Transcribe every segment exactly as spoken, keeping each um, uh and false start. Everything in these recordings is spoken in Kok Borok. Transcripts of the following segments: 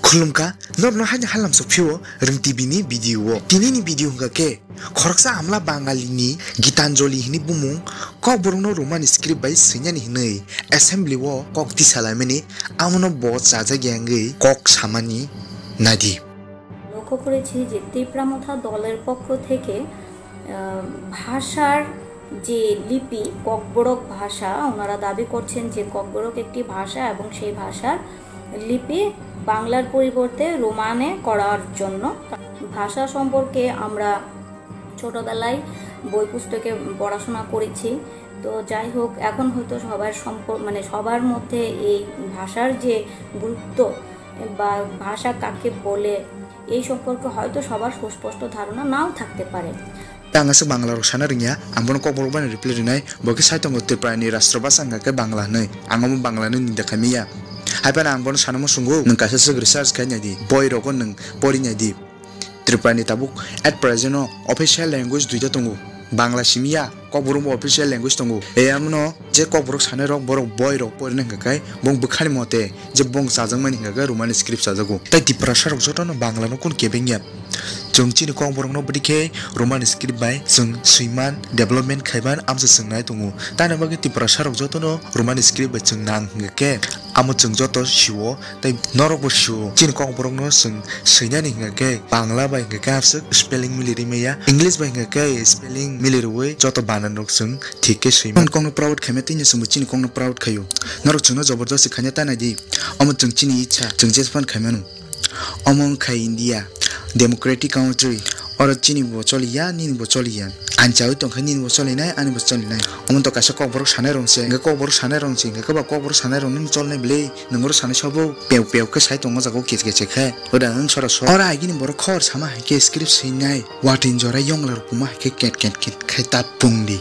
Khulumkha, norokno haini halamsok phio Rwng T V ni video o. Tini ni video hwnkha khe, khoroksa amla Bangali ni Gitanjali hwnwi bumung Kokborok no Roman script bai swinani hwnwi assembly o kok tisalaimani, amono bo chajakya wngwi kok samani naidi. লক্ষ্য করেছি যে তিপ্রা মথা দলের পক্ষ থেকে, আহ, ভাষার যে লিপি ককবরক ভাষা, ওনারা দাবি করছেন যে ককবরক একটি ভাষা এবং সেই ভাষার লিপি বাংলার পরিবর্তে রোমানে করার জন্য। ভাষা সম্পর্কে আমরা ছোটবেলায় বই পুস্তকে পড়াশোনা করেছি। তো যাই হোক, এখন হয়তো সবার সম্পর-, মানে সবার মধ্যে এই ভাষার যে গুরুত্ব বা ভাষা কাকে বলে, এই সম্পর্কে হয়তো সবার সুস্পষ্ট ধারণা নাও থাকতে পারে। Tei ang aswk Bangla rok sana rwngya, ang bono Kokborok bai no reply rwnai, bo khe sai tongo Tripura ni rastro bhasha wngkha khe Bangla hwnwi, ang omo Bangla hwnwi ninda khaimaya. Hai phano ang bono sanamo swngo, nwng kaisa swk research khai nai di, boi rogo nwng pori nai di. Tripura ni tabuk at present o official language duita tongo, Bangla simi ya, Kokborok bo official language tongo. E amno je Kokborok sanai rok, borok boi rok porina hwnkha khe bong bwkhani mote je bong chajakmani hwnkha khe Roman script chajago. Tai Tiprasa rok jotono Bangla no kun kebeng ya. Chwng chini Kokborok no bwdikhe Roman script bai chwng swiman, development khaiman amsa chwng nai tongo. Tani bagwi Tiprasa rok jotono Roman script bai chwng nang hwnkha khe amo chwng joto sio. Tei norok bo sio, chini Kokborok no chwng swinani hwnkha khe Bangla bai hwnkha khe aswk spelling mili rimaya, English bai hwnkha khe spelling mili rwui joto banan rok chwng thik khe swima. Chini kok no proud khaima tini chwngbo chini kok no proud khaio. Norok chwngno jabardasti khaina ta nai di. Omo chwng chini icha, chwng jephano khaimano. Omo wngkha India, democratic country. Oro chini bo choliya, nini bo choliya. Ang chaui tongkha, nini bo cholinai, ani bo cholinai. Omo to kaisa Kokborok sanai rong se, hwnkhe Kokborok sanai rong se, hwnkhe ba Kokborok sanai rong nini cholnai bwlwi, nwng oro sanai sabo pew pew khe sai tongo jaga o kis kis khe. Oda wng sora so. Oro agini borok khor sama hai khe script swinai, watwi jora yongla rok puma hai khe ket ket ket khai ta pung di.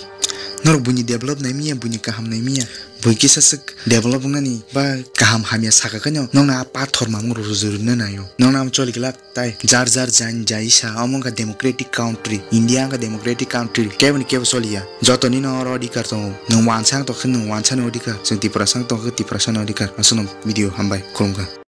Norok buini develop nai miya, buini kaham nai miya. Bui kisa swk develop wngnani ba kaham hamya saka khe no, nokna a pathor mangmung rok rujurina naio. Nokna am choli glak tai jar jar jan jai sa, omo wngkha democratic country, India wngkha democratic country, keboni kebo choliya. Jotoni no oro odhikar tongo. Nwng wansa wng tongkhe nwng wansani odhikar, chwng Tiprasa wng tongkhe Tiprasani odhikar. Aswkno video hambai, khulumkha.